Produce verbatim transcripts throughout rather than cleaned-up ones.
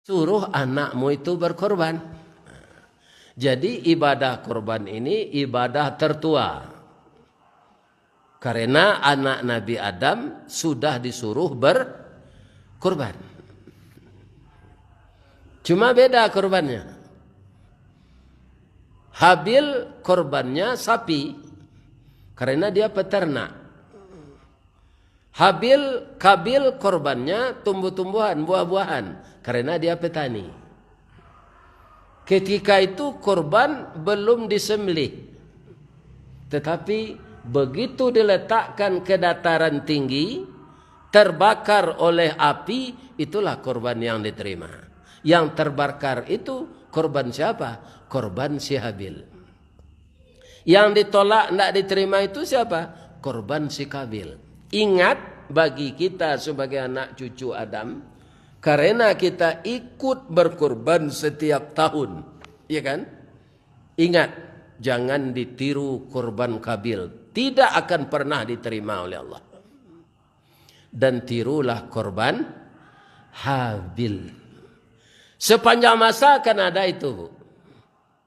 Suruh anakmu itu berkorban. Jadi, ibadah korban ini ibadah tertua. Karena anak Nabi Adam sudah disuruh berkorban. Cuma beda korbannya. Habil korbannya sapi, karena dia peternak. Habil, Kabil korbannya tumbuh-tumbuhan, buah-buahan, karena dia petani. Ketika itu korban belum disembelih. Tetapi begitu diletakkan ke dataran tinggi, terbakar oleh api, itulah korban yang diterima. Yang terbakar itu korban siapa? Korban si Habil. Yang ditolak, ndak diterima itu siapa? Korban si Kabil. Ingat, bagi kita sebagai anak cucu Adam, karena kita ikut berkorban setiap tahun, ya kan? Ingat, jangan ditiru korban Kabil. Tidak akan pernah diterima oleh Allah. Dan tirulah korban Habil. Sepanjang masa akan ada itu, Bu.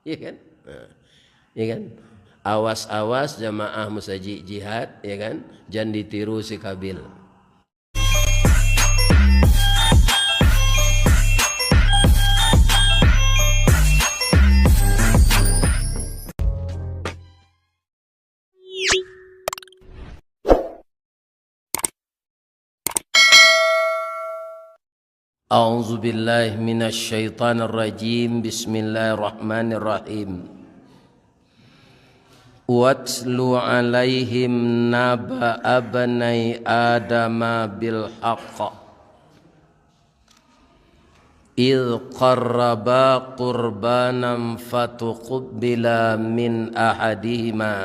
Iya kan? Nah, iya kan? Awas-awas jamaah musajik jihad, ya kan? Jan ditiru si Kabil. أعوذ بالله من الشيطان الرجيم. بسم الله الرحمن الرحيم. واتل عليهم نبأ ابني آدم بالحق إذ قربا قربانا فتقبل من أحدهما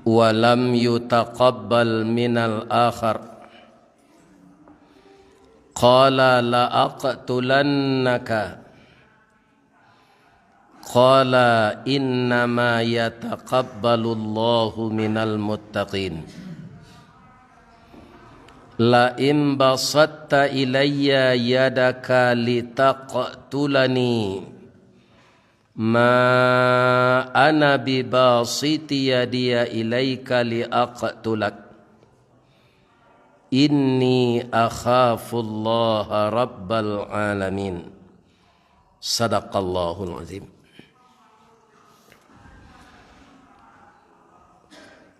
ولم يتقبل من الآخر قال لأقتلنك قال إنما يتقبل الله من المتقين لئن بسطت إلي يدك لتقتلني ما أنا بباسط يدي إليك لأقتلك إني أخاف الله رب العالمين. Sadaqallahul Azim.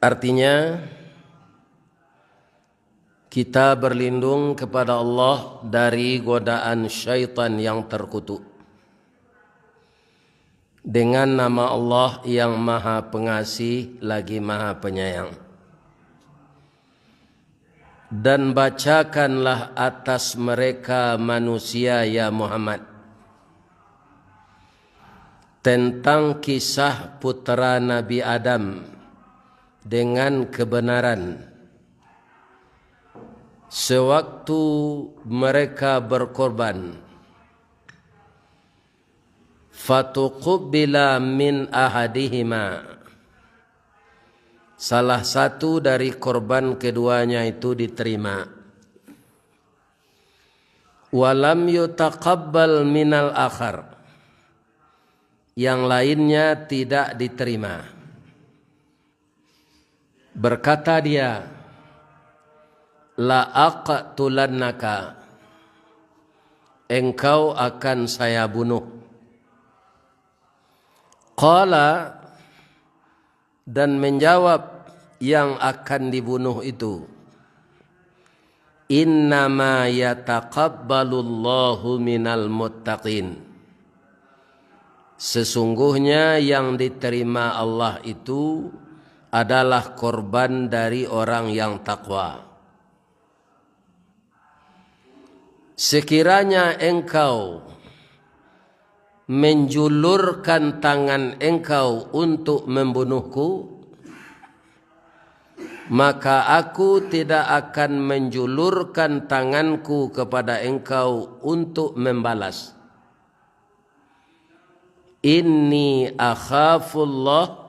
Artinya, kita berlindung kepada Allah dari godaan syaitan yang terkutuk. Dengan nama Allah yang Maha Pengasih lagi Maha Penyayang. Dan bacakanlah atas mereka manusia, ya Muhammad, tentang kisah putra Nabi Adam dengan kebenaran, sewaktu mereka berkorban. Fatuqubila min ahadihima. Salah satu dari korban keduanya itu diterima. Walam yutaqabbal minal akhar. Yang lainnya tidak diterima. Berkata dia, "La aqtulannaka, engkau akan saya bunuh." Qala, dan menjawab yang akan dibunuh itu, "Innama yataqabbalullahu minal muttaqin." Sesungguhnya yang diterima Allah itu adalah korban dari orang yang takwa. Sekiranya engkau menjulurkan tangan engkau untuk membunuhku, maka aku tidak akan menjulurkan tanganku kepada engkau untuk membalas. Inni akhafullah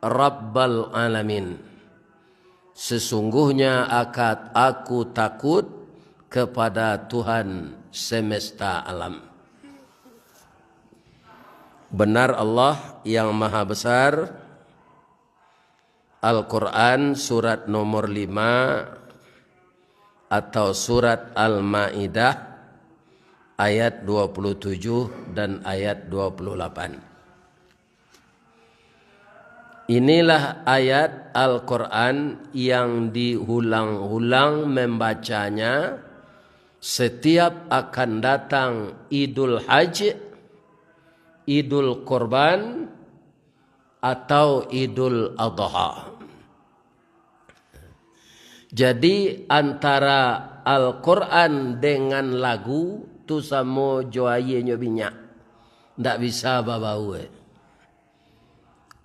Rabbal Alamin. Sesungguhnya akat aku takut kepada Tuhan semesta alam. Benar Allah yang Maha Besar, Al-Quran surat nomor lima atau surat Al-Maidah ayat dua puluh tujuh dan ayat dua puluh delapan. Inilah ayat Al-Quran yang diulang-ulang membacanya setiap akan datang Idul Hajj, Idul Kurban, atau Idul Adha. Jadi, antara Al-Quran dengan lagu tu samo jo aia jo minyak. Ndak bisa babau, eh.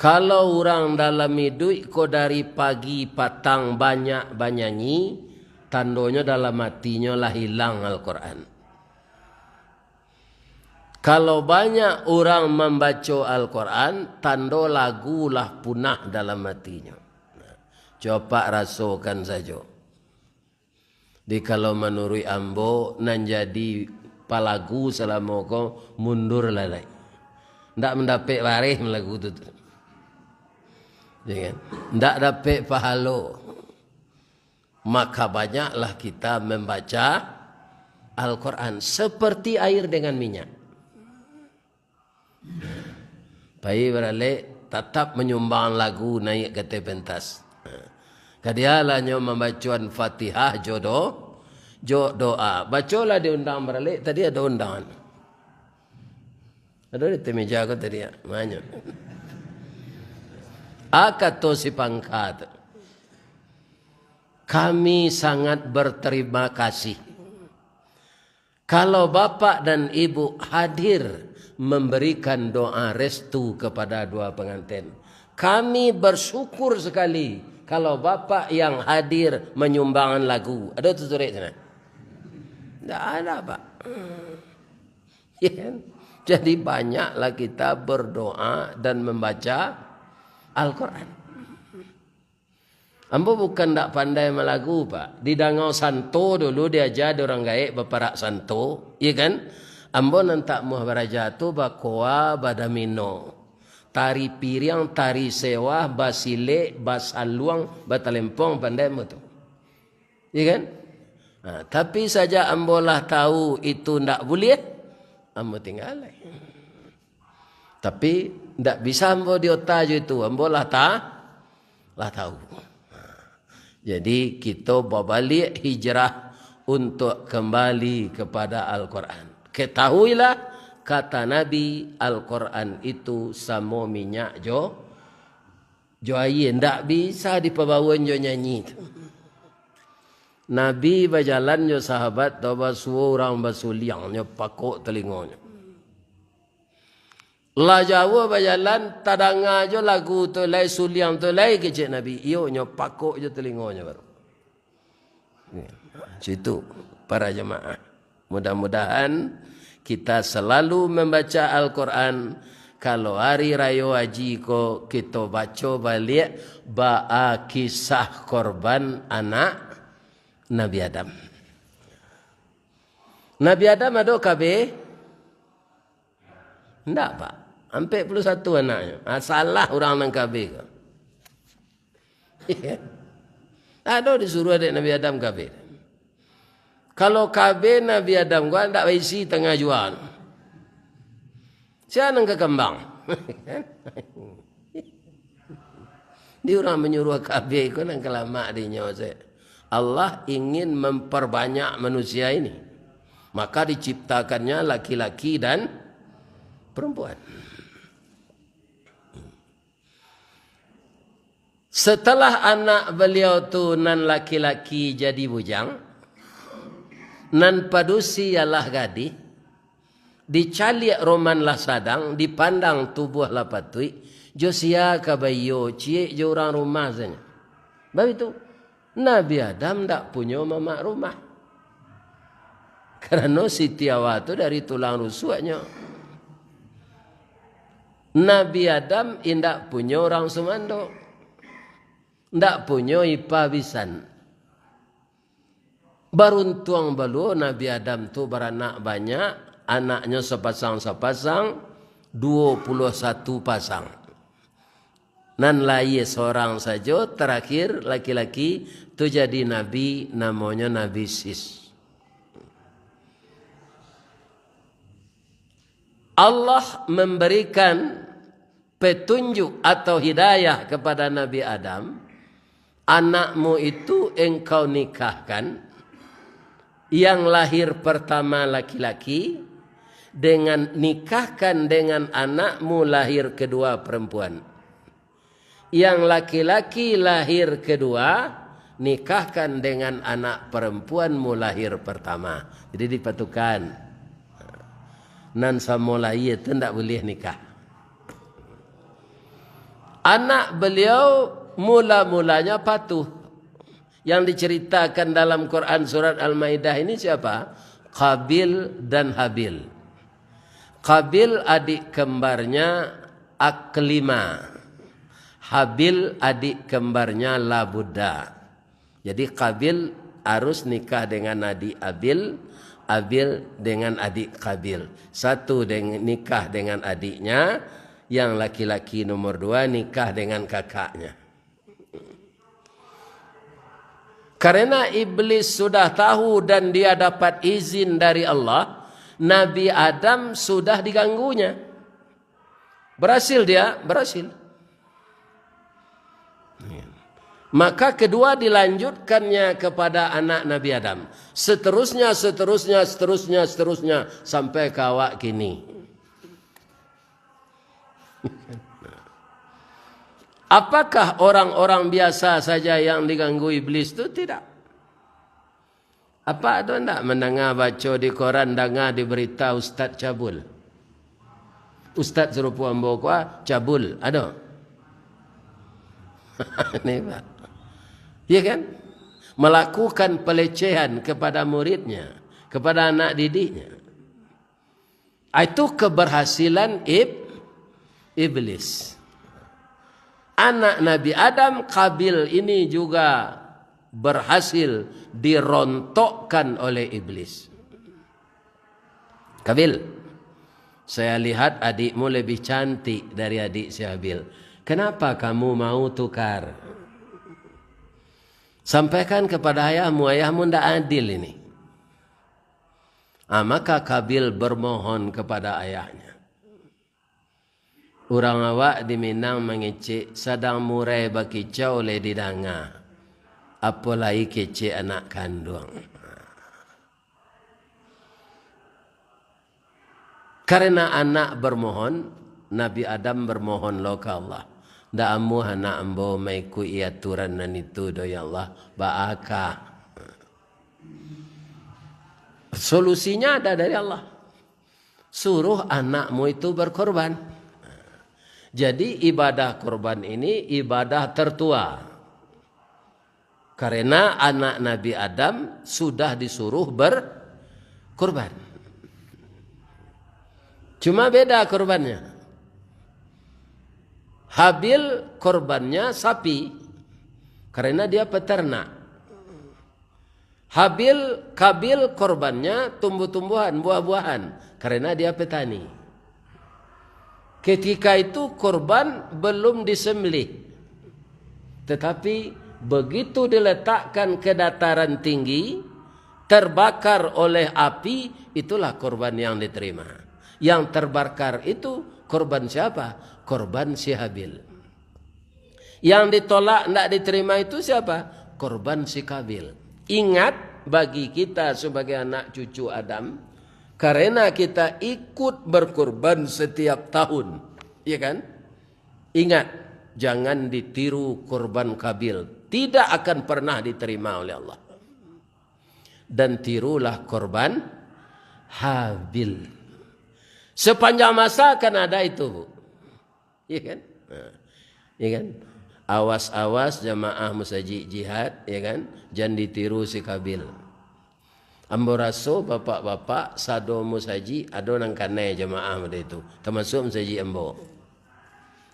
Kalau urang dalam iduik ko dari pagi patang banyak banyanyi, tandonyo dalam atinyo lah ilang Al-Quran. Kalau banyak urang mambaco Al-Quran, tando lagu lah punah dalam atinyo. Copak rasokan sajo. Di kalau manuruik ambo, nan jadi palagu salamo ko mundur lah lai. Ndak mandapek bareh lagu tu, tu. Ya kan? Ndak dapek pahalo. Maka banyaklah kita membaca Al-Quran seperti air dengan minyak. Pai baralek, tatap manyumbang lagu naiak ka ateh pentas. Kadialahnyo mambacoan Fatihah jo do-, jo doa. Bacolah diundang baralek, tadi ado undangan. Ado di ateh meja ko tadi, ya. Manyo. A kato si pangka tu. Kami sangat berterima kasih. Kalau bapak dan ibu hadir memberikan doa restu kepada dua pengantin, kami bersyukur sekali kalau bapak yang hadir menyumbangkan lagu. Ado tu turek sinan? Ndak ada, Pak. Ya kan? Jadi, banyaklah kita berdoa dan membaca Al-Quran. Ambo bukan ndak pandai malagu, Pak. Didanga santo dulu, diaja dek urang gaek baparak santo, iya kan? Ambo nan tak muah baraja tu bakoa, badamino, tari piriang, tari sewah, basilek, basaluang, batalempong, pandai ambo tu. Iya kan? Nah, tapi sajak ambo lah tahu itu ndak buliah, ambo tinggalai. Tapi, ndak bisa ambo di ota jo itu, ambo lah ta-, lah tahu. Jadi, kito babaliak hijrah untuk kembali kepada Al-Quran. Ketahuilah, kata Nabi, Al-Quran itu samo minyak jo, jo aia, ndak bisa dipabawan jo nyanyi tu. Nabi bajalan jo sahabat, tau basuo urang basuliang, nyo pakok talingonyo. Lah jauah bajalan, tadanga jo lagu tu lai, suliang tu lai, kecek Nabi. Iyo, nyo pakok jo talingonyo baru. Situ, para jamaah. Mudah-mudahan kita selalu membaca Al-Quran. Kalau hari rayo haji ko, kito baco baliak baa kisah korban anak Nabi Adam. Nabi Adam ado kabeh? Ndak, Pak. Ampek puluah satu anaknyo. Ah, salah urang nan kabeh ko. Ado disuruah dek Nabi Adam kabeh. Kalau kabeh Nabi Adam ko, ndak baisi tangah jua. Sia nan ka kambang? Di urang manyuruah kabeh ko nan ka lamak dinyo se. Allah ingin memperbanyak manusia ini. Maka diciptakannya laki-laki dan perempuan. Setelah anak beliau tu nan laki-laki jadi bujang, nan padusi ialah gadih, dicaliak roman lah sadang, dipandang tubuah lah patuik, jo sia ka baiyo, ciek jo urang rumah sajo. Baitu, Nabi Adam ndak punyo mamak rumah. Karano Siti Hawa tu dari tulang rusuaknyo. Nabi Adam indak punyo urang sumando. Ndak punyo ipah bisan. Baruntuang baluo Nabi Adam tu baranak banyak, anaknyo sapasang-sapasang, duo puluah satu pasang. Nan lahia sorang sajo, tarakhir laki-laki, tu jadi nabi, namonyo Nabi Sis. Allah memberikan petunjuk atau hidayah kepada Nabi Adam, "Anakmu itu engkau nikahkan, yang lahir pertama laki-laki, dengan, nikahkan dengan anakmu lahir kedua perempuan. Yang laki-laki lahir kedua, nikahkan dengan anak perempuanmu lahir pertama." Jadi dipatukan. Nan samo lahia tu ndak buliah nikah. Anak beliau mula-mulanya patuh. Yang diceritakan dalam Quran surat Al-Maidah ini siapa? Qabil dan Habil. Qabil adik kembarnya Aklima. Habil adik kembarnya Labuda. Jadi, Qabil harus nikah dengan adik Abil, Abil dengan adik Qabil. Satu deng-, nikah dengan adiknya, yang laki-laki nomor dua nikah dengan kakaknya. Karena iblis sudah tahu dan dia dapat izin dari Allah, Nabi Adam sudah diganggunya. Berhasil dia? Berhasil. Maka kedua dilanjutkannya kepada anak Nabi Adam. Seterusnya, seterusnya, seterusnya, seterusnya, sampai ka awak kini. Apakah orang-orang biasa saja yang diganggu iblis tu? Tidak. Apa ado ndak mandanga baco di koran, danga di berita ustaz cabul? Ustaz sarupo ambo ko, ah, cabul, ado? Ni, Pak. Ya kan? Melakukan pelecehan kepada muridnya, kepada anak didiknya. Itu keberhasilan ib-, iblis. Anak Nabi Adam, Qabil, ini juga berhasil dirontokkan oleh iblis. "Qabil, saya lihat adikmu lebih cantik dari adik si Habil. Kenapa kamu mau tukar? Sampaikan kepada ayahmu, ayahmu ndak adil ini." Ah, maka Qabil bermohon kepada ayahnya. Urang awak di Minang mangecek, sadang murai bakicau lai didanga, apo lai kecek anak kanduang. Karena anak bermohon, Nabi Adam bermohon lo ka Allah, "Ndak amuah anak ambo maikuik aturan nan itu doh, ya Allah, baa kah?" Solusinya ada dari Allah. Suruh anakmu itu berkorban. Jadi, ibadah korban ini ibadah tertua. Karena anak Nabi Adam sudah disuruh berkorban. Cuma beda korbannya. Habil korbannya sapi, karena dia peternak. Habil, Qabil korbannya tumbuh-tumbuhan, buah-buahan, karena dia petani. Ketika itu korban belum disembelih, tetapi begitu diletakkan ke dataran tinggi, terbakar oleh api, itulah korban yang diterima. Yang terbakar itu korban siapa? Korban si Habil. Yang ditolak, ndak diterima itu siapa? Korban si Qabil. Ingat, bagi kita sebagai anak cucu Adam, karena kita ikut berkorban setiap tahun, ya kan? Ingat, jangan ditiru korban Qabil. Tidak akan pernah diterima oleh Allah. Dan tirulah korban Habil. Sepanjang masa akan ada itu, Bu. Iya kan? Nah, iya kan? Awas-awas jamaah musajik jihad, ya kan? Jan ditiru si Qabil. Ambo raso bapak-bapak sado musajik ado nan kanai jamaah model itu, tamasuk musajik ambo,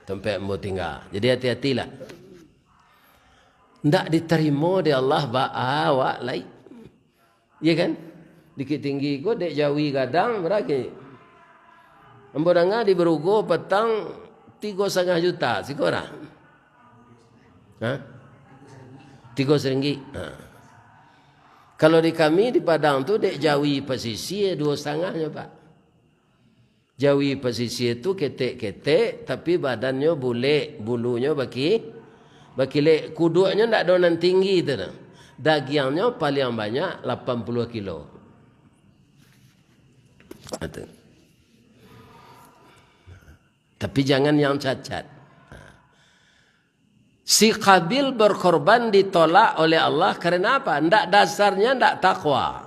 tampek ambo tingga. Jadi hati-hatilah. Ndak ditarimo dek Allah baa awak lai. Iya kan? Bukik Tinggi ko dek jawi gadang baragi. Ambo danga di Berugo patang tigo satangah juta sikok. Ha? Tigo saringgik. Ha. Kalau di kami di Padang tu dek jawi pasisia duo satangahnyo, Pak. Jawi pasisia tu ketek-ketek, tapi badannyo bulek, bulunyo baki-, bakilek. Kuduaknyo ndak ado nan tinggi tu doh. Dagiangnyo paliang banyak lapan puluah kilo. Itu. Tapi jangan yang cacat. Si Qabil berkorban ditolak oleh Allah karena apa? Ndak, dasarnya ndak takwa.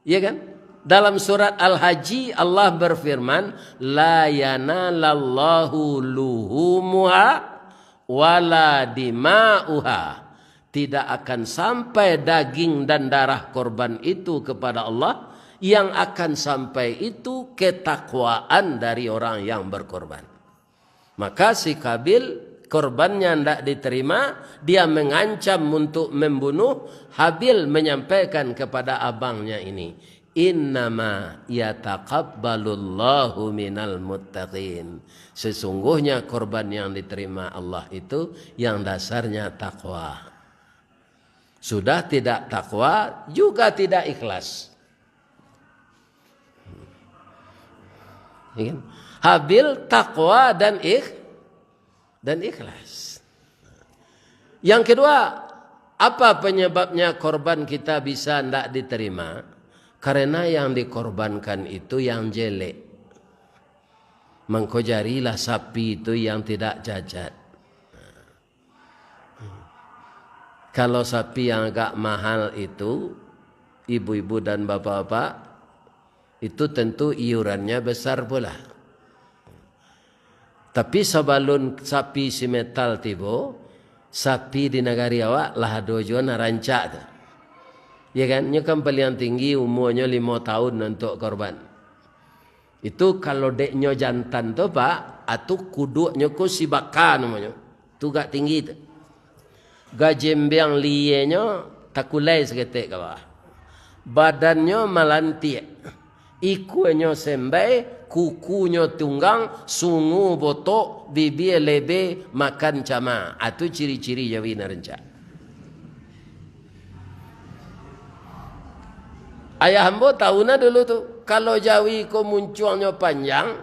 Iya kan? Dalam surat Al-Hajji, Allah berfirman, "La yanalallahu luhumuha wala dima'uha." Tidak akan sampai daging dan darah korban itu kepada Allah, yang akan sampai itu ketakwaan dari orang yang berkorban. Maka si Qabil, korbannya ndak diterima, dia mengancam untuk membunuh. Habil menyampaikan kepada abangnya ini, "Innama yataqabbalullahu minal muttaqin." Sesungguhnya korban yang diterima Allah itu yang dasarnya takwa. Sudah tidak takwa, juga tidak ikhlas. Ya kan? Habil takwa dan ikh-, dan ikhlas. Yang kedua, apa penyebabnya korban kita bisa ndak diterima? Karena yang dikorbankan itu yang jelek. Mangko jarilah sapi itu yang tidak cacat. Kalau sapi yang agak mahal itu, ibu-ibu dan bapak-bapak, itu tentu iurannya besar pula. Tapi sabalun sapi si metal tibo, sapi di nagari awak lah ado juo nan rancak tu. Ya kan? Nyo kan paliang tinggi umuanyo limo tahun untuak korban. Itu kalau dek nyo jantan tu, Pak, atu kuduaknyo ko si baka namonyo. Tu agak tinggi tu. Gajembeang lienyo takulai saketek ka bawah. Badannyo malantiak. Ikuanyo sembai, kukunyo tunggang, sungu botok, bibia lebe, makan cama. Atu ciri-ciri jawi nan rancak. Ayah ambo tahu nah dulu tu, kalau jawi ko muncuangnyo panjang,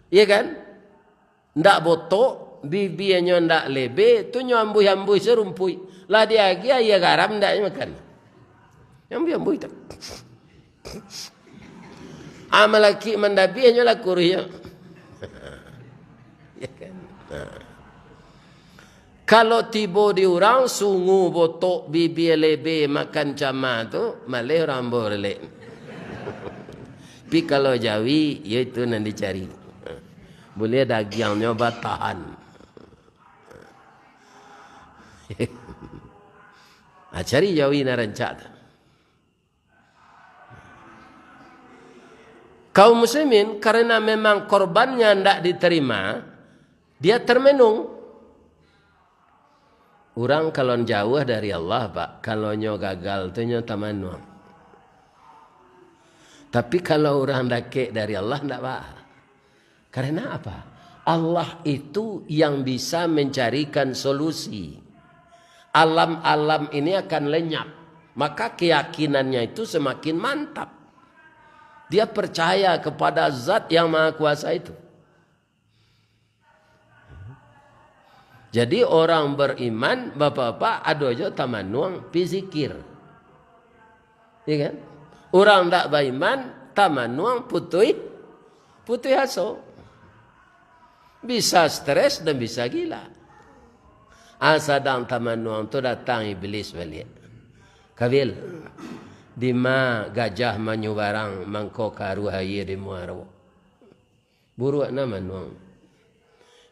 iya kan? Ndak botok, bibianyo ndak lebe, tu nyo ambuih-ambuih se rumpuik. Lah diagiah aia garam ndak nyo makan. Nyo ambuih-ambuih tu. Ah, malakik mandabiah nyo lah kuruih nyo. Ya kan? Nah. Kalau tibo di urang, sungu botok, bibia lebe, makan cama tu, maleh urang ambo relek. Tapi kalau jawi, yo itu nan dicari. Buliah dagiangnyo batahan. Ah, cari jawi nan rancak tu. Kaum muslimin, karena memang korbannya ndak diterima, dia termenung. Urang kalau jauah dari Allah, Pak, kalau nyo gagal tu nyo tamanuang. Tapi kalau urang dakek dari Allah, ndak, Pak. Karena apa? Allah itu yang bisa mencarikan solusi. Alam-alam ini akan lenyap, maka keyakinannya itu semakin mantap. Dia percaya kepada Zat yang Maha Kuasa itu. Jadi, orang beriman, bapak-bapak, ado jo tamanuang, pi zikir. Iya kan? Urang ndak baiman, tamanuang, putuih, putuih aso. Bisa stres dan bisa gila. Ah, sadang tamanuang tu, datang iblis baliak. "Kabil, dima gajah manyubarang, mangko karuah aia di muaro?" Buruak nah manuang.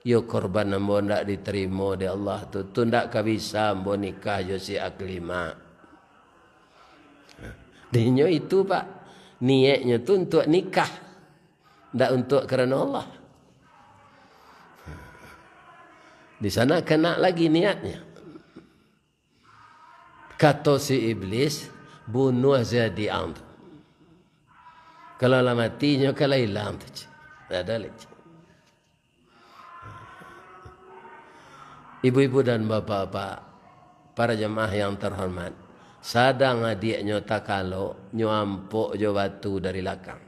Iyo, korban ambo ndak ditarimo dek Allah tu, tu ndak ka bisa ambo nikah jo si Aklimah. Dinyo itu, Pak, niaiknyo tu untuak nikah, ndak untuak karano Allah. Di sana kena lagi niatnya. Kato si iblis, Bunuah se adiak ang tu. Kalau lah mati, nyo kan lah ilang tu, cik. Ndak ado lai, cik. Ibu-ibu dan bapak-bapak, para jamaah yang terhormat, sadang adiaknyo takalok, nyo ampok jo batu dari lakang.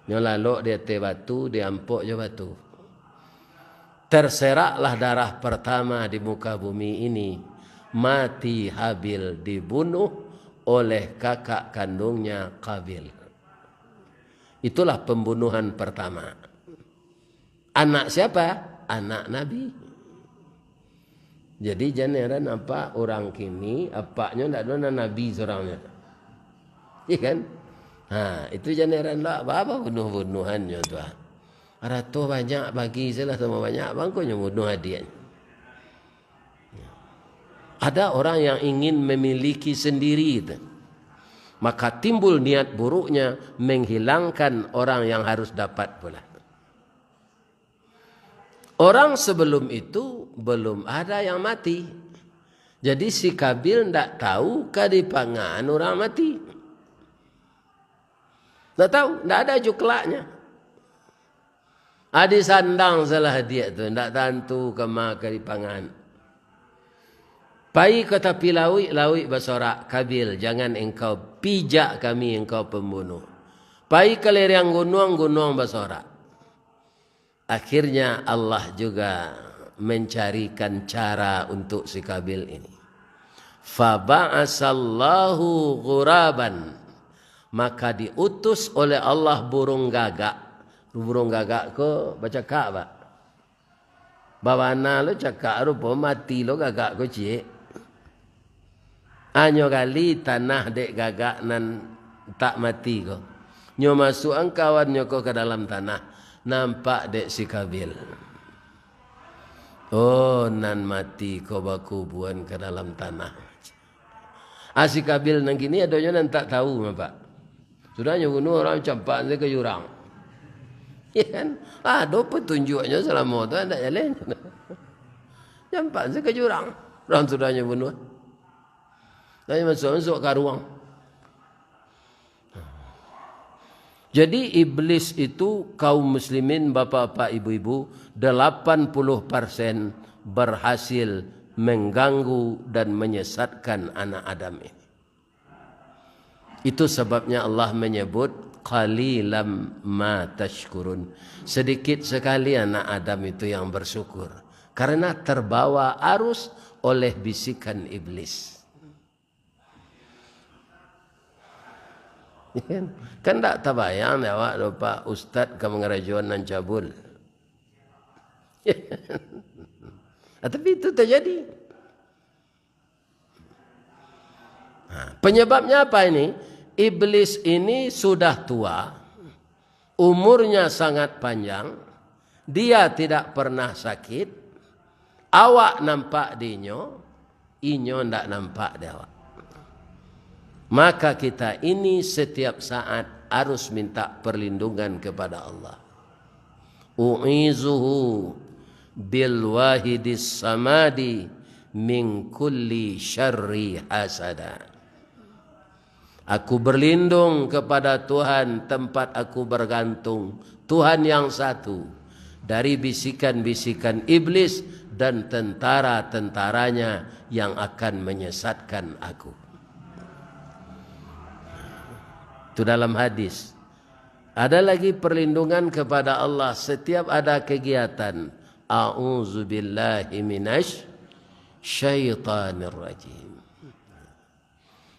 Nyo lalok di ateh batu, diampok jo batu. Terseraklah darah pertama di muka bumi ini, mati Habil dibunuh oleh kakak kandungnya Qabil. Itulah pembunuhan pertama. Anak siapa? Anak Nabi. Jadi, jan heran apak urang kini, apaknyo ndak ado nan nabi surang nyo. Iya kan? Ha, itu jan heran lah, baa bunuah-bunuahannyo tu, ah. Arato banyak bagi se lah, samo banyak, mangkonyo bunuah adiaknyo. Ada orang yang ingin memiliki sendiri tu. Maka timbul niat buruknya menghilangkan orang yang harus dapat pula. Orang sebelum itu belum ada yang mati. Jadi si Kabil ndak tahu ka dipangan urang mati. Ndak tahu, ndak ada juklaknya. Adi sandang salah adiak tu, ndak tantu kama ka dipangan. Pai ka tapi lauik, lauik basorak, "Kabil, jangan engkau pijak kami, engkau pembunuh." Pai ka lereng gunuang, gunuang basorak. Akhirnya Allah juga mencarikan cara untuk si Kabil ini. Faba'asallahu ghuraban, maka diutus oleh Allah burung gagak. Burung gagak ko bacakak, Pak. Babana lo cakak, rupo mati lo gagak ko ciek. Anyo gali tanah dek gagak nan tak mati ko. Nyo masuakan kawannyo ko ka dalam tanah, nampak dek si Kabil. Oh, nan mati ko bakubuan ka dalam tanah. Ah, si Kabil nan kini adonyo nan tak tahu, Pak. Sudah nyo bunuah urang, campak se ka jurang. Iya kan? Ado petunjuaknyo salamo tu, ndak jaleh. Campak se ka jurang. Urang sudah nyo bunuah. Tapi masuak-masuak ka ruang. Jadi, iblis itu, kaum muslimin, bapak-bapak, ibu-ibu, delapan puluh persen berhasil mengganggu dan menyesatkan anak Adam ini. Itu sebabnya Allah menyebut, "Qalilam ma tashkurun." Sedikit sekali anak Adam itu yang bersyukur, karena terbawa arus oleh bisikan iblis. Kan ndak tabayang dek awak doh, Pak, ustad ka mangarajoan nan cabul. Ah, tapi itu terjadi. Nah, penyebabnya apa ini? Iblis ini sudah tua, umurnya sangat panjang, dia tidak pernah sakit, awak nampak di inyo, inyo ndak nampak di awak. Maka kita ini setiap saat harus minta perlindungan kepada Allah. U'izuhu bil wahidis samadi min kulli syarri hasada. Aku berlindung kepada Tuhan, tempat aku bergantung, Tuhan yang satu, dari bisikan-bisikan iblis dan tentara-tentaranya yang akan menyesatkan aku. Itu dalam hadis. Ada lagi perlindungan kepada Allah setiap ada kegiatan. A'udzubillahi minasy syaitanir rajim.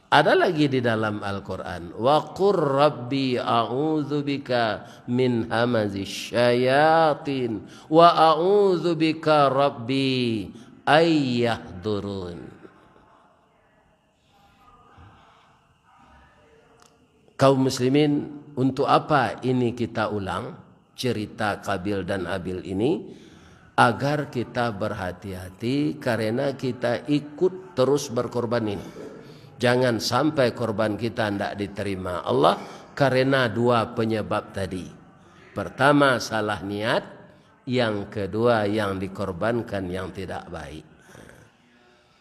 Ada lagi di dalam Al-Quran, "Wa qur rabbi a'udzubika min hamazis syayatin, wa a'udzubika rabbi ayyahdurun." Kaum muslimin, untuk apa ini kita ulang, cerita Kabil dan Habil ini? Agar kita berhati-hati, karena kita ikut terus berkorban ini. Jangan sampai korban kita ndak diterima Allah karena dua penyebab tadi. Pertama, salah niat. Yang kedua, yang dikorbankan yang tidak baik.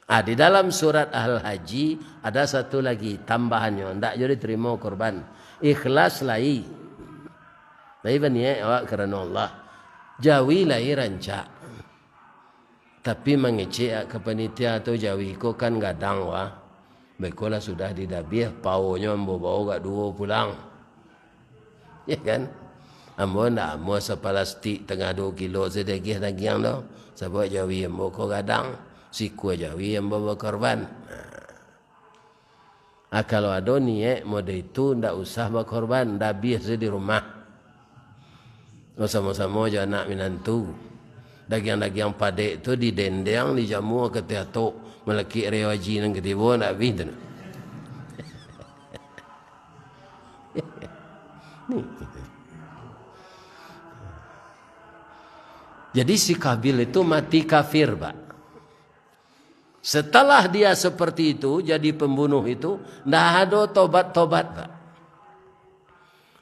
Ah, di dalam surat Al-Haji ada satu lagi tambahannyo, ndak jo ditarimo kurban. Ikhlas lai. Lai baniaik awak karano Allah. Jawi lai rancak. Tapi mangecek ka panitia tu, jawi ko kan gadang wah. Baikolah sudah didabiah, paonyo ambo bao agak duo pulang. Ya kan? Ambo ndak amuah sapalastik tangah duo kilo sadagih dagiang tu. Sabab jawi ambo ko gadang, sikua jawi ambo bakorban. Nah. Ah, kalau ado niaik model itu, ndak usah bakorban, dabiah se di rumah. Basamo-samo jo anak minantu. Dagiang-dagiang padek tu didendeng, dijamua ka ateh atok, malakik rai haji nan katibo, ndak abih tu. Jadi si Kabil itu mati kafir, Pak. Setelah dia seperti itu, jadi pembunuh itu, ndak ado tobat-tobat, Pak.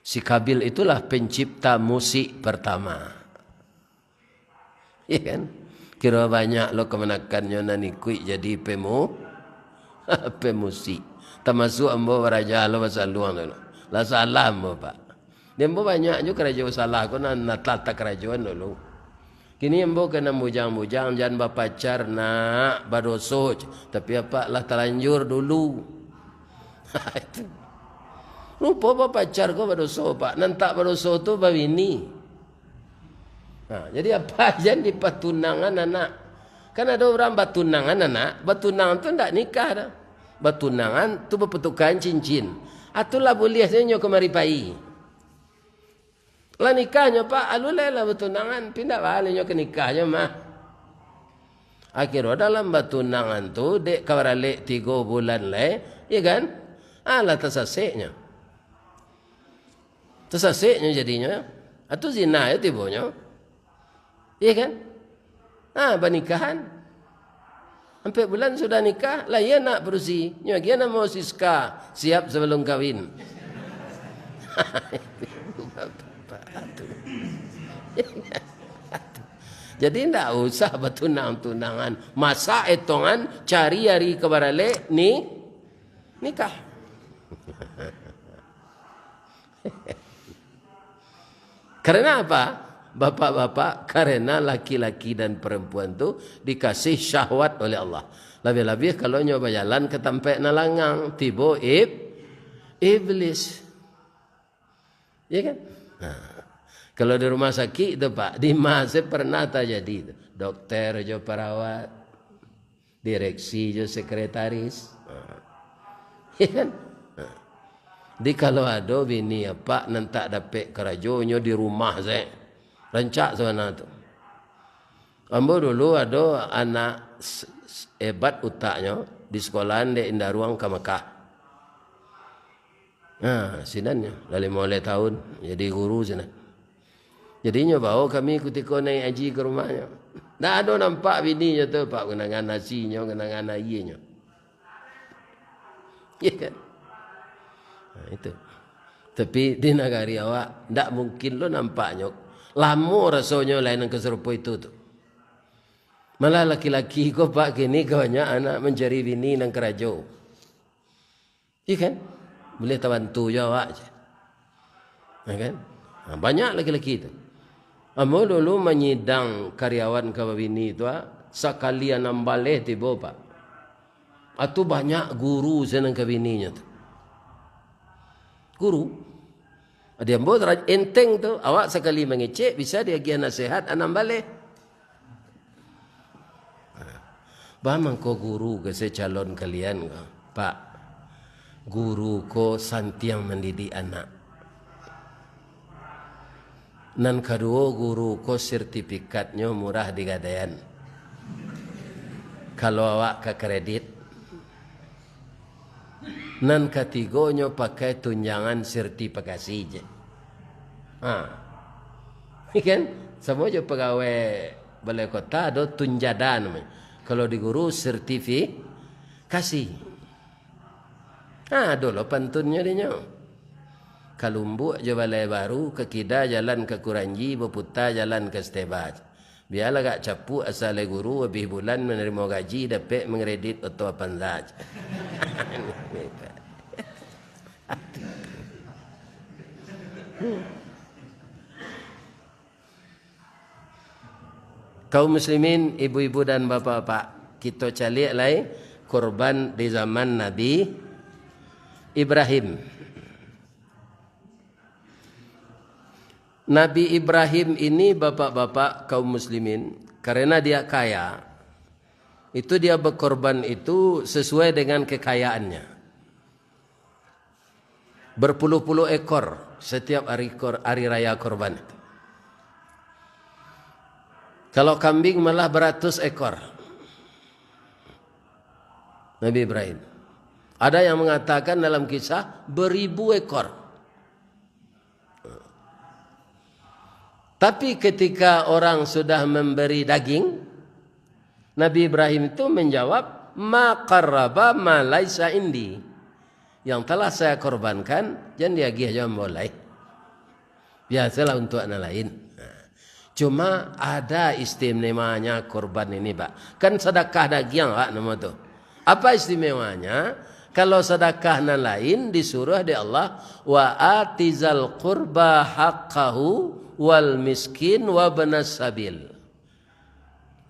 Si Kabil itulah pencipta musik pertama. Iya kan? Kiro banyak lo kamanakannyo nan ikuik jadi pemu-, pemusik. Tamasuk ambo baraja lo basaluang tu. Lah salah ambo, Pak. Di ambo banyak jo karajo salah ko nan, nan lah takarajoan dulu. Kini ambo ka nan bujang-bujang, jan bapacar nak, badoso. Tapi apak lah talanjur dulu. Itu. Rupo bapacar ko badoso, Pak. Nan tak badoso tu babini. Nah, jadi apak jan dipatunangan anak. Kan ado urang batunangan anak, batunangan tu ndak nikah doh. Batunangan tu bapatukaran cincin. Ah, tu lah buliah sajo nyo kamari pai. Lah nikahnyo, Pak, alun lai lah batunangan, pindah baliak nyo ka nikahnyo mah. Akhirnyo dalam batunangan tu, dek ka baralek tigo bulan lai, iya kan? Ah, lah tasaseknyo. Tasaseknyo jadinyo. Ah, tu zina yo tibonyo. Iya kan? Ah, banikahan. Ampek bulan sudah nikah, lahia anak padusi. Nyo agiah namo Siska, siap sabalum kawin. Jadi ndak usah batunang-tunangan. Masak etongan, cari ari ka baralek, ni, nikah. Karena apa? Bapak-bapak, karena laki-laki dan perempuan tu dikasih syahwat oleh Allah. Labiah-labiah kalau nyo bajalan ka tampek nan langang, tibo ib-, iblis. Ya kan? Nah, kalau di rumah sakit tu, Pak, di ma se pernah tajadi tu. Dokter jo perawat. Direksi jo sekretaris. Ha. Ya kan? Ha. Jadi kalau ado bini apak nan tak dapek karajo, nyo di rumah se. Rancak sabana tu. Ambo dulu ado anak s-, s-, hebat utaknyo, di sekolahan dek indaruang ka Makkah. Nah, sinan nyo, lah limo baleh taun jadi guru sinan. Jadi nyo bao kami kutiko naiak haji ka rumahnyo. Ndak ado nampak bininyo tu, Pak, genangan nasinyo, genangan aianyo. Iya kan? Nah, itu. Tapi di nagari awak, ndak mungkin lo nampaknyo. Lamo rasonyo lai nan ka sarupo itu tu. Malah laki-laki ko, Pak, kini ka banyak anak mancari bini nan karajo. Iya kan? Buliah tabantu jo awak je. Ya kan? Nah, banyak laki-laki tu. Ambo dulu manyidang karyawan ka babini tu, ah, sakali anam baleh tibo, Pak. Atu banyak guru sinan ka bininyo tu. Guru. Di ambo ra-, enteng tu, awak sakali mangecek bisa diagiah nasihat anam baleh. Baa mangko guru ko se calon kalian ko? Pak, guru ko santiang mandidik anak. Nan kaduo, guru ko sertifikatnyo murah digadaian. Kalau awak ka kredit, Nan katigonyo pakai tunjangan sertifikasi je. Ha. Kan? Samo jo pagawai balai kota ado tunjada namonyo. Kalau di guru sertifikasi. Ha, ado lo pantunnyo dinyo. Ka Lumbuk jo Balai Baru, ka kida jalan ka Kuranji, baputa jalan ka Stebas. Bialah agak capuk, asal lai guru, abih bulan manarimo gaji, dapek mangkredit oto Avanza. Kaum muslimin, ibu-ibu dan bapak-bapak, kito caliak lai kurban di zaman Nabi Ibrahim. Nabi Ibrahim ini, bapak-bapak, kaum muslimin, karena dia kaya, itu dia berkorban itu sesuai dengan kekayaannya. Berpuluh-puluh ekor setiap hari kor-, hari raya korban itu. Kalau kambing malah beratus ekor. Nabi Ibrahim. Ada yang mengatakan dalam kisah beribu ekor. Tapi ketika orang sudah memberi daging, Nabi Ibrahim itu menjawab, "Ma qarraba ma laisa indi." Yang telah saya korbankan, jan diagiah jo ambo lai. Biasolah untuak nan lain. Nah, cuma ada istimewanya korban ini, Pak. Kan sadakah dagiang, Pak, namo tu. Apa istimewanya? Kalau sadakah nan lain disuruh dek Allah, "Wa atizal qurba haqqahu wal miskin wa ibnas sabil."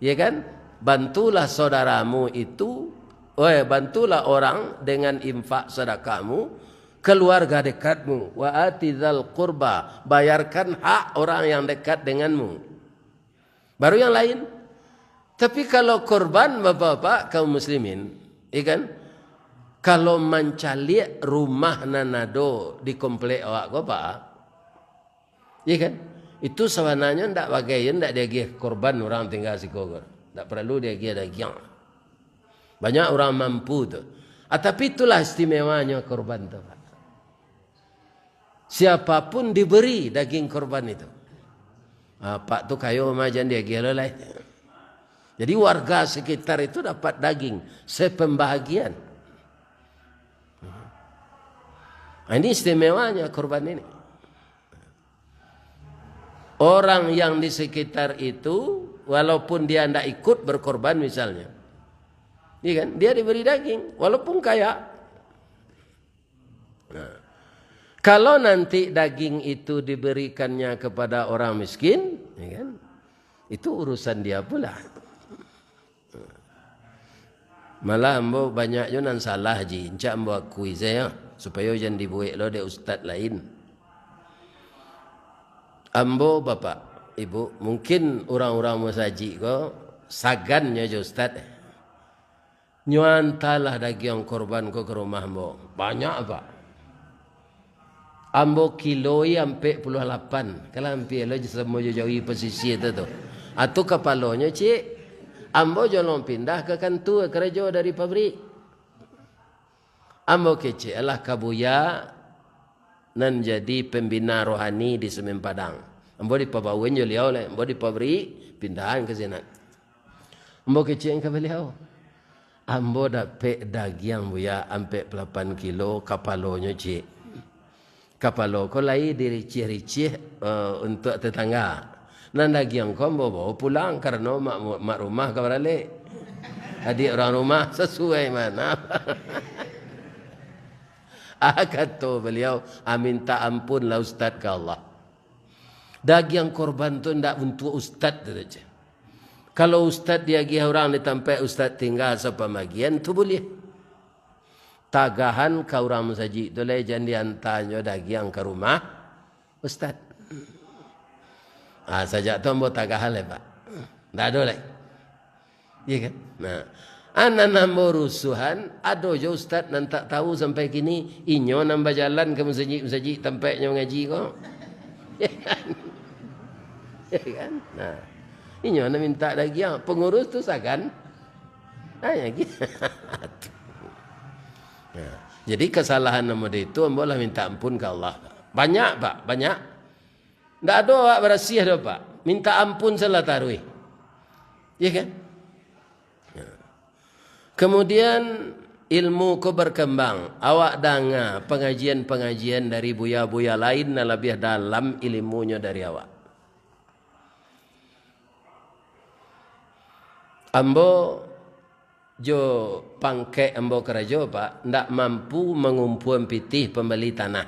Ya kan? Bantulah saudaramu itu, eh, bantulah orang dengan infak sadakahmu, keluarga dekatmu, "Wa atizal qurba," bayarkan hak orang yang dekat denganmu. Baru yang lain. Tapi kalau korban, bapak-bapak, kaum muslimin, ya kan? Kalau mancaliak rumah nan ado di komplek awak ko, Pak, ya kan? Itu sabananyo ndak bagai, ndak diagiah korban urang tingga siko ko. Ndak paralu diagiah dagiang. Banyak urang mampu tu. Ah, tapi itulah istimewanyo korban tu, Pak. Siapapun diberi daging korban itu. Ah, Pak tu kayo mah, jan diagiah lo lai. Jadi warga sekitar itu dapat daging sepembahagian. Ah, ini istimewanya korban ini. Orang yang di sekitar itu, walaupun dia ndak ikut berkorban misalnya, iya kan, dia diberi daging, walaupun kaya. Nah, kalau nanti daging itu diberikannya kepada orang miskin, ya kan, itu urusan dia pula. Malah ambo banyak jo nan salah, Ji, rancak ambo akui sajo, supayo jan dibuek lo dek ustad lain. Ambo, Bapak, Ibu, mungkin urang-urang masajik ko sagannyo jo ustad. Nyo antalah dagiang korban ko ka rumah ambo. Banyak, Pak. Ambo kiloi ampek puluah lapan. Kalau ampek lo samo jo jawi pasisia tu, tu. Atu kapalonyo, ciek. Ambo jolong pindah ka kantua karajo dari pabrik. Ambo kecek lah ka buya nan jadi pembina rohani di Semen Padang. Ambo dipabawin jo liau lai. Ambo di pabrik, pindahan ka sinan. Ambo kecek ka baliau, "Ambo dapek dagiang, Buya, ampek puluah lapan kilo, kapalonyo ciek. Kapalo ko lai diriciah-riciah, eh, untuak tatangga. Nan dagiang ko ambo bawa pulang, karano mak, mak rumah ka baralek." Adiak urang rumah, "Sasuai mano?" Ah, kato baliau, "Ah, mintak ampunlah ustad ka Allah." Dagiang korban tu ndak untuak ustad tu sajo. Kalau ustad diagiah urang di tampek ustad tingga sapamagian, tu buliah. Tagahan ka urang masajik tu lai, jan diantanyo dagiang ka rumah ustad. Ah, sajak tu ambo tagahan lai, Pak. Ndak ado lai. Iya kan? Nah, anan ambo rusuhan, ado jo ustad nan tak tahu sampai kini, inyo nan bajalan ka masajik-masajik tampeknyo ngaji ko. Iya kan? Iya kan? Nah, inyo nan minta dagiang, pangurus tu sagan. Nah, ya gitu. Nah, jadi kasalahan ambo di itu, ambo lah minta ampun ka Allah. Banyak, Pak, banyak. Ndak ado awak barasiah doh, Pak. Minta ampun salah taruih. Iya kan? Ya. Kemudian ilmu ko berkembang. Awak danga pangajian-pangajian dari buya-buya lain nan labiah dalam ilmunyo dari awak. Ambo jo pangkek ambo karajo, Pak, ndak mampu mangumpuan pitih pambali tanah.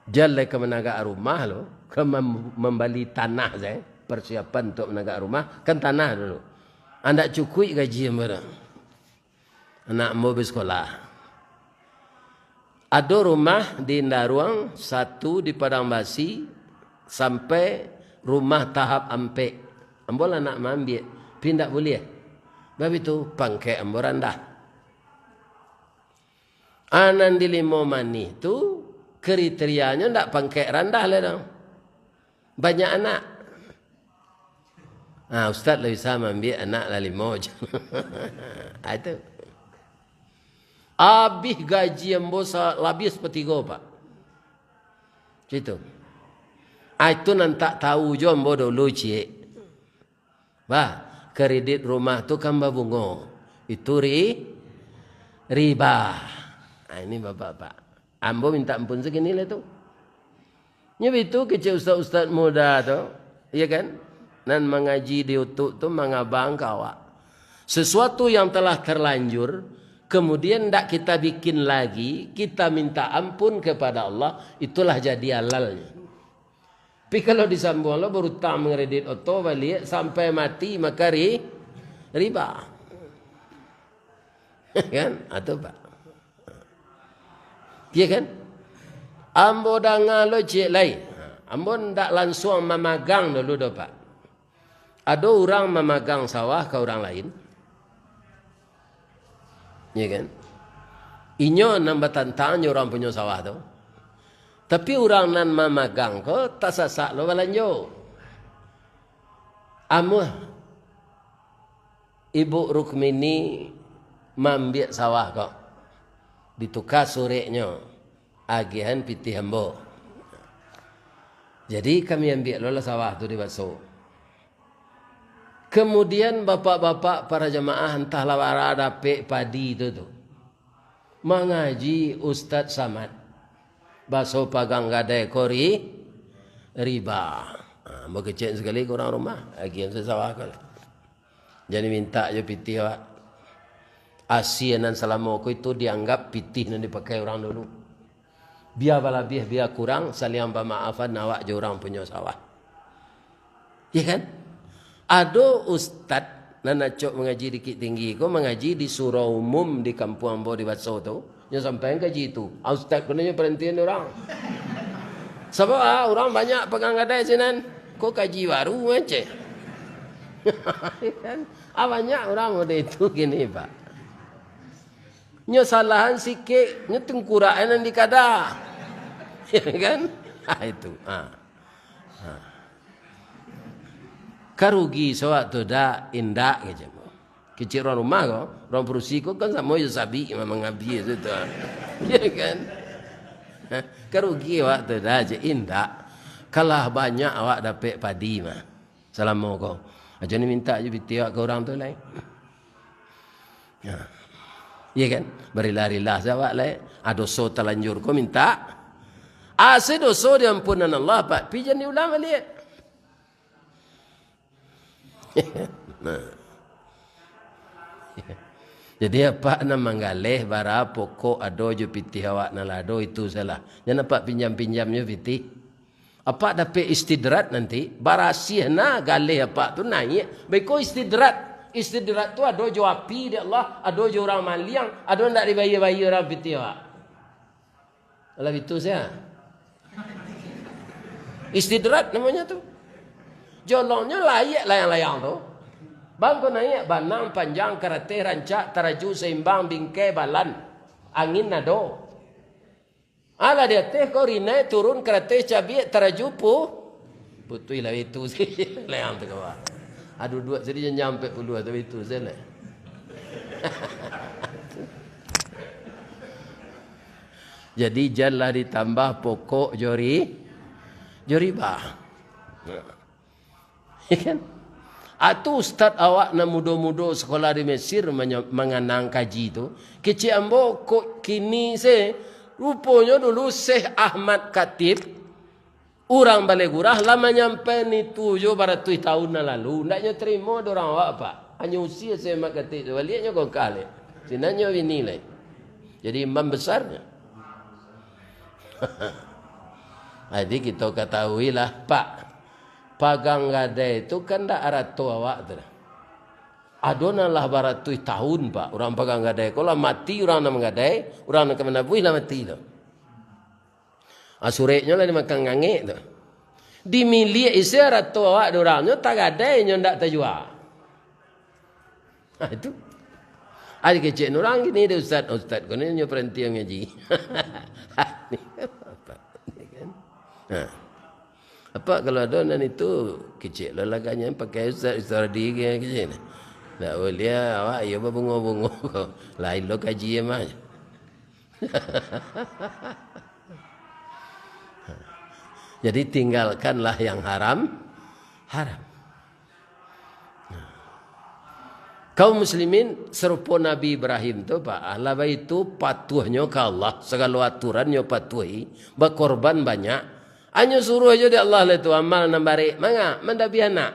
Jan lai ka managak rumah lo, ka mam-, mambali tanah sajo, persiapan untuak managak rumah, kan tanah dulu. Ndak cukuik gaji ambo tu. Anak ambo basikola. Ado rumah di Indaruang, satu di Padang Basi, sampai rumah tahap ampek. Ambo lah nak maambiak, tapi ndak buliah. Bab itu, pangkek ambo randah. A, nan di Limo Manih tu, kriterianyo ndak pangkek randah lai doh. Banyak anak. Ah, ustaz lah bisa maambiak anak lah limo. Ah, itu. Abih gaji ambo sa-, labiah sapatigo, Pak. Situ. Ah, itu nan tak tahu jo ambo dulu, ciek. Bah, kredit rumah tu kan babungo. Itu ri-, riba. Ah, ini bapak-bapak. Ambo minta ampun sakini lah tu. Nyo bitu kecek ustaz-ustaz muda tu, iya kan? Nan mangaji di utuk tu mangabang ka awak. Sesuatu yang telah terlanjur, kemudian ndak kita bikin lagi, kita minta ampun kepada Allah, itulah jadi halalnyo. Tapi kalau disambuang lo, berutang mangredit oto baliak, sampai mati, maka ri-, riba. Kan? Atau, Pak? Iya kan? Ambo danga lo ciek lai. Ambo ndak lansuang mamagang dulu doh, Pak. Ado urang mamagang sawah ka urang lain. Iya kan? Inyo nan batantang jo urang punyo sawah tu. Tapi urang nan mamagang ko tasasak lo balanjo. Amuah Ibu Rukmini maambiak sawah ko. Dituka sureknyo, agiahan pitih ambo. Jadi kami ambiak lo lah sawah tu di Baso. Kemudian bapak-bapak para jamaah, antahlah bara dapek padi tu, tu. Mangaji Ustaz Samad. Baso pagang gadai ko ri-, riba. Ha, ambo kecek sakali ka urang rumah, agiahan sawah ko lah. Jan mintak jo pitih awak. Asie nan salamo ko itu dianggap pitih nan dipakai urang dulu. Bia balabiah, bia kurang, saliang pamaafan awak jo urang punyo sawah. Iya kan? Ado ustad nan acok mangaji di Bukittinggi ko, mangaji di surau umum di kampuang ambo di Baso tu. Nyo sampaian kaji tu. Ah, ustad ko nyo parantian urang. Sabab, ah, urang banyak pagang gadai sinan. Ko kaji baru, macam. Kan? Ah, banyak urang model itu kini, Pak. Nyo salahan sikik, nyo tungkurak nan dikada. Ya kan? Ah, itu. Ah. Ah. Ka rugi sawah tu dak, indak, kecek. Kecek urang rumah ko, urang padusi ko kan samo jo sabik mah mangabia tu, tu. Ya kan? Ka rugi awak tu dak, cek, indak. Kalah banyak awak dapek padi mah. Salamo ko. Aja ni minta je pitih awak ka urang tu lai. Ya. Iya kan? Barila-rila saja awak lai. Ah, doso talanjur ko minta. Asa doso diampunan Allah, Pak. Pi jan diulang baliak. Nah. Jadi, apak nan manggaleh bara pokok ado jo pitih awak nan lah ado, itu salah. Jan apak pinjam-pinjam jo pitih. Apak dapek istidrat nanti, barasiah nah galeh apak tu naiak. Baiko istidrat. Istidrat tu ado jo api dek Allah, ado jo urang maliang, ado ndak dibayia-bayia urang pitih awak. Alah bitu sia. Istidrat namonyo tu. Jolongnyo laiak layang-layang tu. Bangko naiak, banang, panjang, karateh, rancak, taraju, saimbang, bingkai, balan. Angin ado. Alah di ateh ko rinai, turun, karateh, cabiak, taraju, pu-, putuih lah itu se. Layang tu kawa. Aduh, duo sadi janjang ampek puluah tu itu se lah. Jadi, janlah ditambah pokok jo ri-, jo riba. Ya kan? Atu ustad awak nan mudo-mudo sakolah di Mesir manya-, manganang kaji tu, kecek ambo kok kini se, ruponyo dulu Syekh Ahmad Khatib, Urang Balai Gurah lah manyampaian itu jo baratuih tahun nan lalu, ndak nyo tarimo dek urang awak, Pak. Hanyo usie semak katik tu, baliaknyo kongkah lai. Sinannyo bini lai. Jadi imam besarnyo. Jadi kito katahuilah, Pak. Pagang gadai tu kan ndak arato awak tu doh. Ado nan lah baratuih tahun, Pak. Urang pagang gadai ko lah mati, urang nan manggadai, urang nan ka manabuih lah mati tu. Ah, sureknyo lah dimakan ngangek tu. Dimiliak isi arato awak dek urang nyo, tagadai nyo ndak tajua. Ah, itu. Ari kecek urang gini dek ustaz, ustaz ko ni nyo paranti ngaji. Ni apa? Ni kan? Nah. Apa kalau ado nan itu kecek lah laganyo pakai ustaz, ustaz Radi ke kecek ni. Ndak buliah awak iyo babungo-bungo ko. Lain lo kaji mah. Jadi, tinggalkanlah yang haram, haram. Kaum muslimin, sarupo Nabi Ibrahim tu, Pak, alah baitu patuahnyo ka Allah, sagalo aturannyo patuahi, bakorban banyak, anyo suruah jo dek Allah lah tu amal nan barek, manga, mandabiah anak.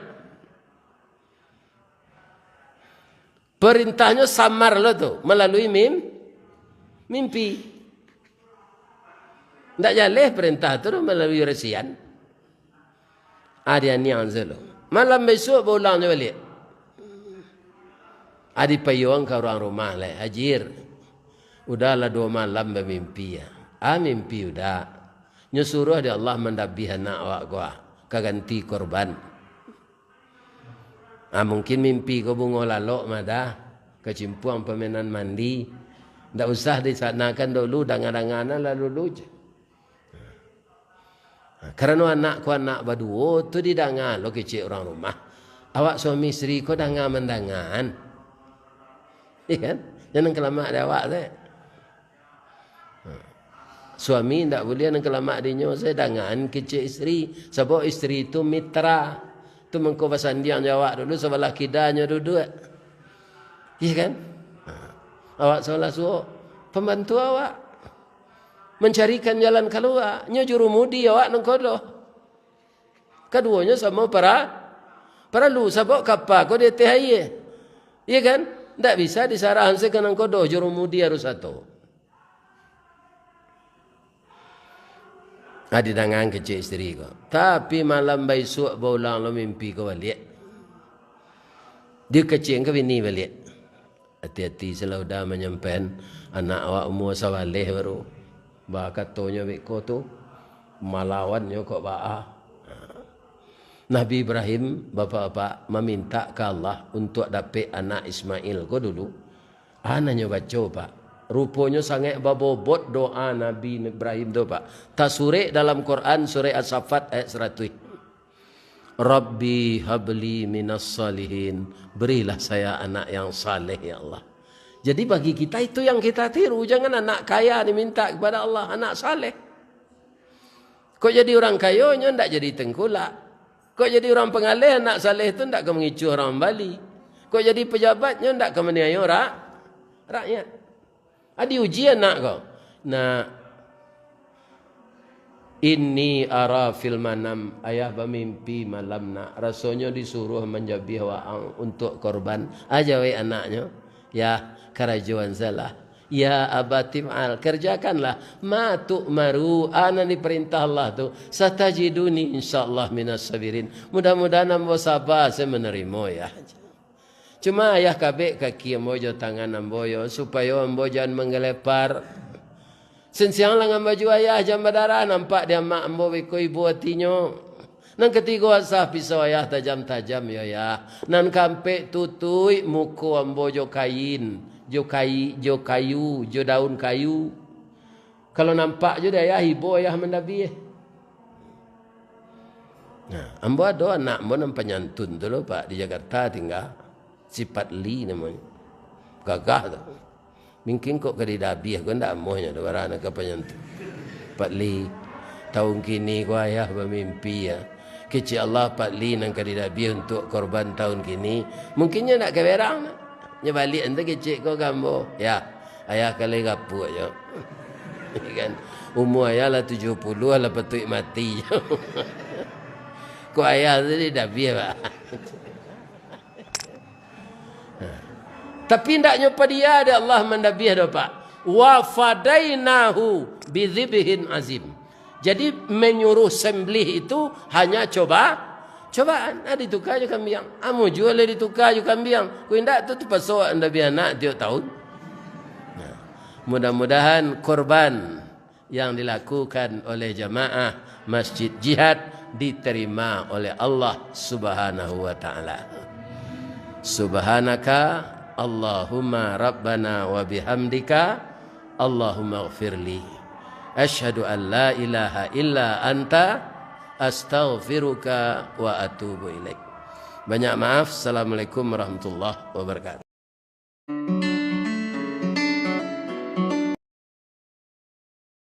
Parintahnyo samar lo tu, malalui mim-, mimpi. Ndak jaleh parintah tu doh malalui rasian. Ah, dianiang se lo. Malam bisuak baulangnyo baliak. Ah, dipaiyoan ka urang rumah lai, "Hajir, udah lah duo malam bamimpi, ah." "Ah, mimpi udah." "Nyo suruah dek Allah mandabiah anak awak ko, ah, ka ganti korban." Ah, mungkin mimpi ko bungo lalok mah dah, kacimpuang pamainan mandi. Ndak usah disanakan dulu, danga-danga nan lah dulu je. Ah, karano anak ko anak baduo tu didanga lo kecek urang rumah. Awak suami isteri ko danga mandangaan. Iya kan? Jan kalamak di awak tu. Suami indak buliah nan kalamak dinyo, sae dangaan kecek isteri, sabab isteri tu mitra. Tu mangko basandiang jo awak dulu, sabalah kidanyo duduak. Iya kan? Awak sabalah suok, pambantu awak. Mancarikan jalan kalua, nyo jurumudi awak nan kodoh. Kaduonyo samo para-, paralu, sabab kapa ko di ateh aia. Iya kan? Ndak bisa disarahan se ka nan kodoh, jurumudi harus ato. Ah, didangaan kecek isteri ko. Tapi malam baisuak baulang lo mimpi ko baliak. Dikecek ka bini baliak. Ati-ati se lah udah manyampaian anak awak umua sabaleh baru. Baa katonyo beko tu, malawannyo kok baa. Nabi Ibrahim, bapak-bapak, mamintak ka Allah untuak dapek anak Ismail ko dulu. Ah, nan nyo baco, Pak. Ruponyo sangaik babobot doa Nabi Ibrahim tu, Pak. Tasurek dalam Quran, surek As-Saffat ayat saratuih. "Rabbi habli minas salihin." Berilah saya anak yang saleh, ya Allah. Jadi bagi kita itu yang kita tiru, jangan anak kaya diminta kepada Allah, anak saleh. Kok jadi urang kayo, nyo ndak jadi tengkulak. Kok jadi urang pangaleh, anak saleh tu ndak ka mangicuah urang mambali. Kok jadi pejabat, nyo ndak ka maniayo ra-, rakyat. Ah, diuji anak ko. "Nak, inni ara fil manam, ayah bamimpi malam, Nak. Rasonyo disuruah manjabiah waang untuak korban." Ah, jawek anaknyo, "Yah, karajoan salah." "Ya abati fa'al, kerjakanlah. Ma tu'maru, a nan diparintah Allah tu. Satajiduni insyaallah minas sabirin." Mudah-mudahan ambo saba se manarimo, Yah. Cuma ayah kabek kaki ambo jo tangan ambo yo, supayo ambo jan manggalepar. Sinsiang langan baju ayah jan badarah, nampak di amak ambo beko ibo atinyo. Nan katigo asah pisau ayah tajam-tajam yo, Yah. Nan kaampek tutuik muko ambo jo kain, jo kai-, jo kayu, jo daun kayu. Kalau nampak jo di ayah, ibo ayah mandabiah. Nah, ambo ado anak ambo nan panyantun tu lo, Pak, di Jakarta tingga. Si Patli namonyo. Gagah tu. Mungkin kok ka didabiah ko ndak amuahnyo tu, bara nan ka panyantun. Patli, taun kini ko ayah bamimpi, ya. Kecek Allah Patli nan ka didabiah untuak korban taun kini. Mungkin nyo ndak ka berang, nak. Nyo baliak anta kecek ko ka ambo. Ya, ayah ka lai gapuak jo. Kan? Umua ayah lah tujuah puluah, lah patuik mati. Kok ayah tu didabiah, Pak? Tapi ndaknyo padia dek Allah mandabiah doh, Pak. "Wa fadainahu bidzibhin azim." Jadi, manyuruah sembelih itu hanya coba, cobaan. Ah, dituka jo kambiang. Amu juo lah dituka jo kambiang. Kok indak tu, tapaso mandabiah anak tiok tahun. Nah, mudah-mudahan korban yang dilakukan oleh jamaah Masjid Jihad diterima oleh Allah Subhanahu wa Ta'ala. Subhanaka Allahumma Rabbana wa bihamdika, Allahumma gfirli. Asyhadu an la ilaha illa anta, astaghfiruka wa atubu ilaik. Banyak maaf. Assalamualaikum warahmatullahi wabarakatuh.